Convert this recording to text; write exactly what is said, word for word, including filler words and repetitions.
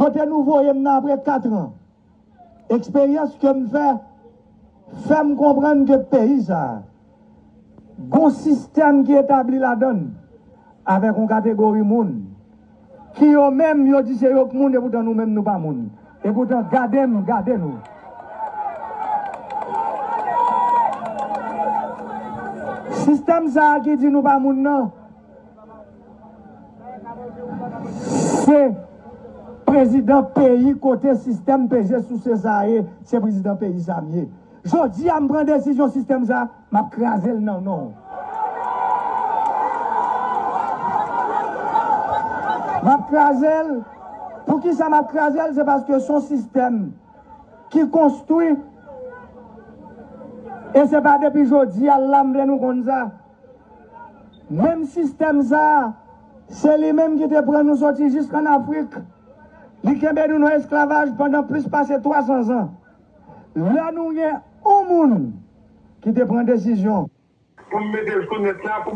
Kote nou voye m nan apre kat an, eksperyans ke m fè, fè m konprann ke peyi sa a, gon sistèm ki etabli ladan l avèk yon kategori moun, ki yo menm, yo di se yo k moun, epoutan nou menm, nou pa moun. Epoutan, gade m, gade nou. Sistèm sa a ki di nou pa moun nan, se prezidan peyi kote sistèm peze souse sa a ye, se prezidan peyi sa a m ye. Jodi a, m pran desizyon sistèm sa a, m ap kraze l nan non w. M ap kraze l. Poukisa m ap kraze l? Se paske se yon sistèm ki konstwi, e se pa depi jodi a la m vle nou konn sa. Menm sistèm sa a, se li menm ki te pran nou soti jisk ann Afrik. Li kenbe nou nan esklavaj pandan plis pase twa san zan. Lè nou gen yon moun ki te pran desizyon pou m mete l sou nèt la, pou